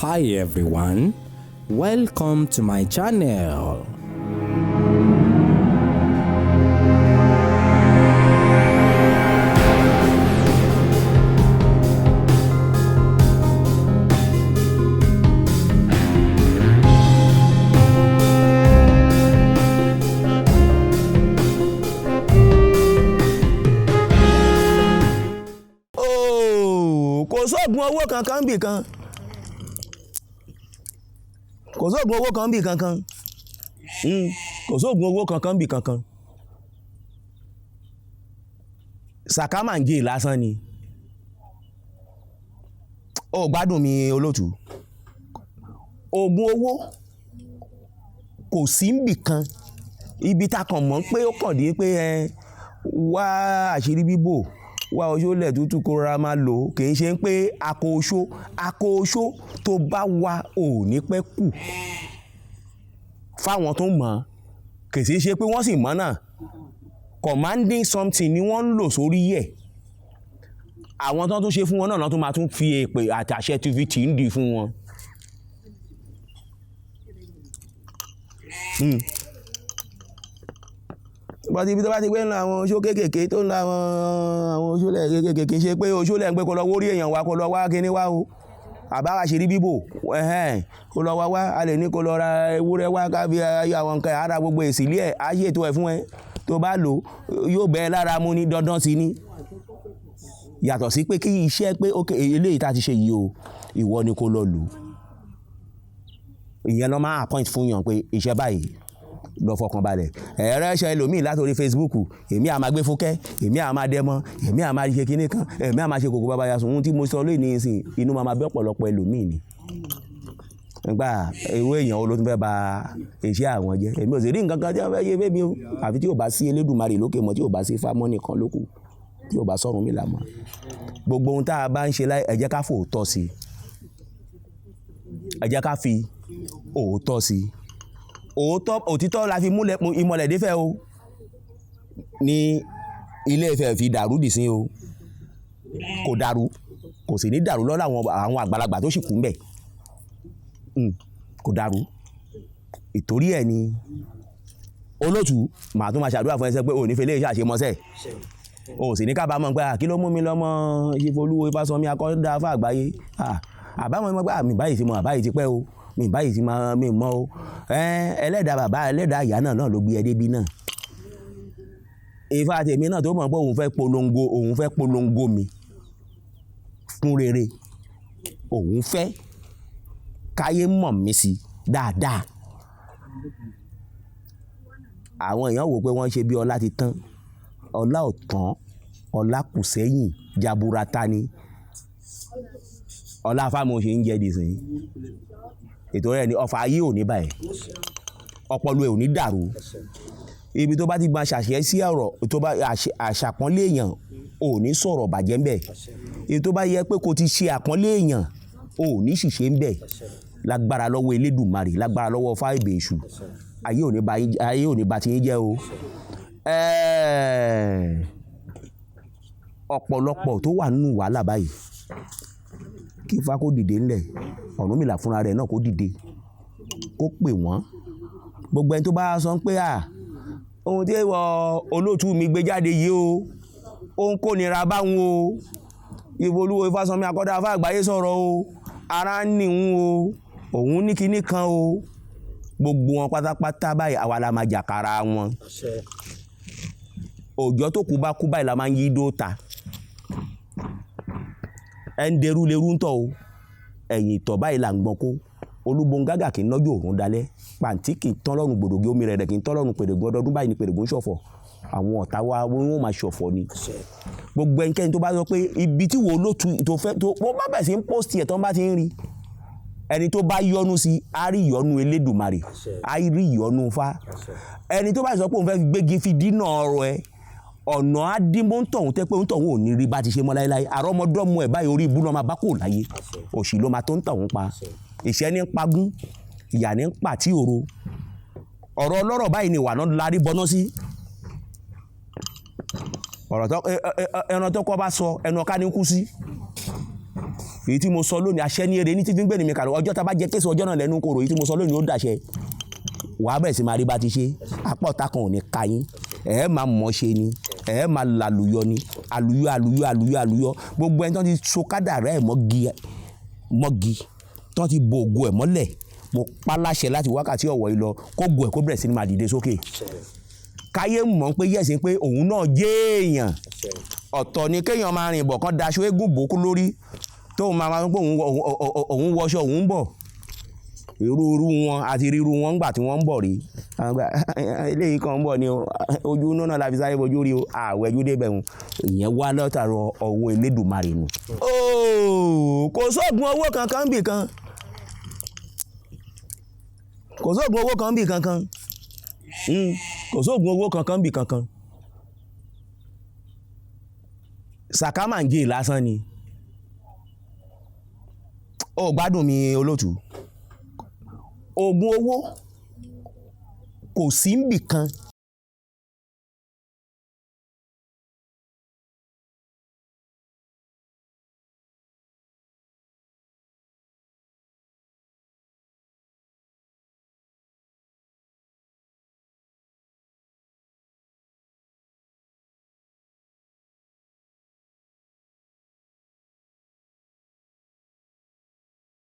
Hi everyone, welcome to my channel. Ooo, kò sóògùn owó kankan bì kan, kò sóògùn owó kan bì kankan. Kò sóògùn owó kankan bì kankan. Sàkámàǹjẹ lásán ni. Ó gbádùn mi, olótùú. Oògùn owó kò sí níbì kan. Ibi tá a kàn mọ̀ pé ó kàn dé pé ẹ wá àṣírí bíbò, wá oṣó lẹ̀ tútù kó ra máa lò ó. Kì í ṣe pé akọ oṣó, akọ oṣó tó bá wà ò ní pẹ́ kù fáwọn tó mọ̀. Kì í ṣe pé wọ́n sì mọ̀ náà. Commanding something ni wọ́n ń lò sórí ẹ̀. Àwọn tó tún ṣe fún wọn náà tó máa tún fi èpè àtàṣẹ tv tì ń dì fún wọn. Bọ́tí ibi tó bá ti gbé ń lọ àwọn oṣó kéékèèké tó ń lọ àwọn oṣó lẹ̀ kéékèèké, kì í ṣe pé oṣó lẹ̀ ń gbé kó lọ wórí èèyàn wá, kó lọ wá kíní wá o, àbá àṣírí bíbò, ẹ̀hẹ́n, kó lọ wá wá. A lè ní kó lọ ra ewúrẹ́ wá, ká fi ayé àwọn nǹkan ara gbogbo ìsìlẹ̀ ẹ̀ á ṣètò ẹ̀ fún ẹ. Tó bá lò yóò bẹ́ ẹ lára mu ní dandan sí ni. Yàtọ̀ sí pé kí iṣẹ́ pé ok, eléyìí tá a ti ṣe yìí o, ìwọ ni kó lọ lò. Ìyẹn ló máa appoint fún yàn pé iṣẹ́ báyìí, lọ fọkàn balẹ̀. Ẹ̀rọ ẹ̀ṣẹ̀ ẹlòmíì látòrí Facebook, èmi à máa gbé fúkẹ́, èmi à máa dẹmọ, èmi à máa ṣe kinní kan, èmi à máa ṣe kòkó bàbá yasun. Ohun tí mo sọ lónìí nísìnyí, inú máa máa bẹ́ ọ̀pọ̀lọpọ̀ ẹlòmíì ni. Nígbà irú èèyàn wo ló tún fẹ́ ba iṣẹ́ àwọn jẹ́? Èmi ò sì rí nǹkan kan tí wọ́n fẹ́ ṣe fún mi o. Àfi tí ò bá sí Elédùmarè lókè mọ́, tí ò bá sí Fámọ́ nìkan lókù, tí ò bá sọ̀run mí là mọ́. Gbogbo ohun tá a bá ń ṣe láyé, ẹ jẹ́ ká fòótọ́ sí i. Ẹ jẹ́ ká fi òótọ́ sí i. Òótọ́, òtítọ́ la fi múlẹ̀ ìmọ̀lẹ̀ dé fẹ́ o. Ní Ilé Ifẹ̀ fi dàrú dì sí o. Kò dàrú, kò sì ní dàrú lọ́dọ̀ àwọn àgbàlagbà tó sì kú ńbẹ̀. Kò dàrú. Ìtorí ẹ ni, olótùú, màá tún máa ṣàdúrà fún ẹ sẹ́ pé o ò ní fi eléyìí ṣàṣemọ́sẹ̀. O sì ní kábàámọ̀ pé kí ló mú mi lọ́mọ Ìfolúwo Ifásánmi akọ́dá fún àgbáyé. Àbámọ̀ mi mọ̀ pé mi báyìí ti mọ̀, àbáyìí ti pẹ́ o. Mi báyìí ti máa mi mọ̀ o. Ẹlẹ́dàá bàbá, ẹlẹ́dàá ìyá náà náà ló gbé ẹ débí náà. Ifá tèmi náà tó mọ̀ pé òun fẹ́ polongo, òun fẹ́ polongo mi fún rere. Òun fẹ́ káyé mọ̀ mí sí dáadáa. Àwọn èèyàn wò pé wọ́n ṣe bí ọlá ti tán. Ọlá ò tán, ọlá kù sẹ́yìn, jaburata ni. Ọlá Fámọ́ ṣe ń jẹ dìsín. Ètò rẹ̀ ni ọfà ayé ò ní báyìí. Ọpọlọ ẹ ò ní dàrú. Ibi tó bá ti gba ṣàṣẹ sí ọ̀rọ̀, tó bá àṣàpọ́nlé èèyàn, ò ní sọ̀rọ̀ bàjẹ́ ńbẹ̀. Ibi tó bá yẹ pé kó ti ṣe àpọ́nlé èèyàn, ò ní ṣìṣe ńbẹ̀. Lágbára lọ́wọ́ Elédùmarè, lágbára lọ́wọ́ Fáìbè Èṣù. Ayé ò ní ba yín, ayé ò ní ba ti yín jẹ́ o. Ọ̀pọ̀lọpọ̀ tó wà nínú wàhálà báyìí, kí Ifá kó dìde ńlẹ̀, Ọ̀rúnmìlà fúnra rẹ̀ náà kó dìde, kó pè wọ́n. Gbogbo ẹni tó bá sọ pé à, ohun tí ìwọ olótùú mi gbé jáde yìí o, ó ń kónira báwọn o. Ìfolúwo Ifásánmi akọ́dá fún àgbáyé sọ̀rọ̀ o, ara ń ní òun o, òun ní kinní kan o. Gbogbo wọn pátápátá báyìí, àwa la máa jàkàrà wọn. Òjò tó kú bá kú báyìí la máa ń yí dó ta. Ẹ ń derú lerú ń tọ̀ o. Ẹ̀yìn ìtọ̀ báyìí là ń gbọ́n kó. Olúbongágà kì í nọ́jú òrùn dalẹ̀. Pàǹtí kì í tán lọ́rùn gbòdògì, omi rẹ̀ rẹ̀ kì í tán lọ́rùn pèrègùn. Ọdọọdún báyìí ni pèrègùn ń ṣọ̀fọ̀. Àwọn ọ̀tá wa wọ́n máa ṣọ̀fọ̀ ni. Gbogbo ẹnikẹ́ni tó bá sọ pé ibi tí wo ló tu tó fẹ́ tó wọ́n bá bẹ̀rẹ̀ sí ń post ẹ̀ tán bá ti ń rí. Ẹni tó bá yọ́nú sí, á rí ìyọ́nú Elédùmarè, á rí ìyọ́nú Ifá. Ẹni tó bá sọ pé òun fẹ́ gbégi fi dínà ọ̀rọ̀ ẹ, ọ̀nà á dín mọ́ ń tọ̀hún tẹ́ pé ń tọ̀hún ò ní rí bá ti ṣe mọ́ láéláé. Àrọ́mọdọ́mọ ẹ̀ báyìí orí ibú ló máa bá kò láyé. Òṣì ló máa tó ń tọ̀hún pa. Ìṣẹ́ ní ń pagún, ìyà ní ń pàtí òro. Ọ̀rọ̀ ọlọ́rọ̀ báyìí ni ìwà náà larí bọná sí. Ọ̀rọ̀ tó ẹran tó kọ́ bá sọ, ẹnu ọ̀ká ní kú sí. Èyí tí mo sọ lónìí, aṣẹ́ ní eré ní títí ń gbé ní mi kàlọ́. Ọjọ́ tá a bá jẹ késo, ọjọ́ náà lẹ́nu kòrò. Èyí tí mo sọ lónìí, ó dàṣẹ. Wàá bẹ̀rẹ̀ sí máa rí bá ti ṣe. Apá ọ̀tá kan ò ní ka yín. Ẹ̀ máa mọ̀ ṣe ni, ẹ̀ máa làlùyọ ni. Àlùyọ, àlùyọ, àlùyọ, àlùyọ. Gbogbo ẹni tó ti so kádàrá ẹ̀ mọ́gi mọ́gi, tó ti bo ògo ẹ̀ mọ́lẹ̀, mo pa láṣẹ láti wákàtí ọ̀wọ̀ yìí lọ, kó go ẹ̀ kó bẹ̀rẹ̀ sí ní máa dìde sókè, káyé mọ̀ pé yẹ̀sìn pé òun náà jẹ́ èèyàn. Ọ̀tọ̀ ni kéèyàn máa rìn bọ̀, kán daṣọ eégún bòókú lórí, tóun máa máa pé òun wọṣọ, òun ń bọ̀. Irú irú wọn àti ríru wọn ńgbà tí wọ́n ń bọ̀ rí. Àwọn gbà, eléyìí kan ń bọ̀ ni o, ojú iná náà la fi sáré bojú rí o, àwẹ̀jú débẹ̀ wọn. Ìyẹn wá látàrọ ọwọ́ Elédùmarè nù. Ooo, kò sóògùn owó kankan bì kan, kò sóògùn owó kan bì kankan. Kò sóògùn owó kankan bì kankan. Sàkámàǹjẹ lásán ni. Ó gbádùn mi, olóòtú. Oògùn owó kò sí níbì kan.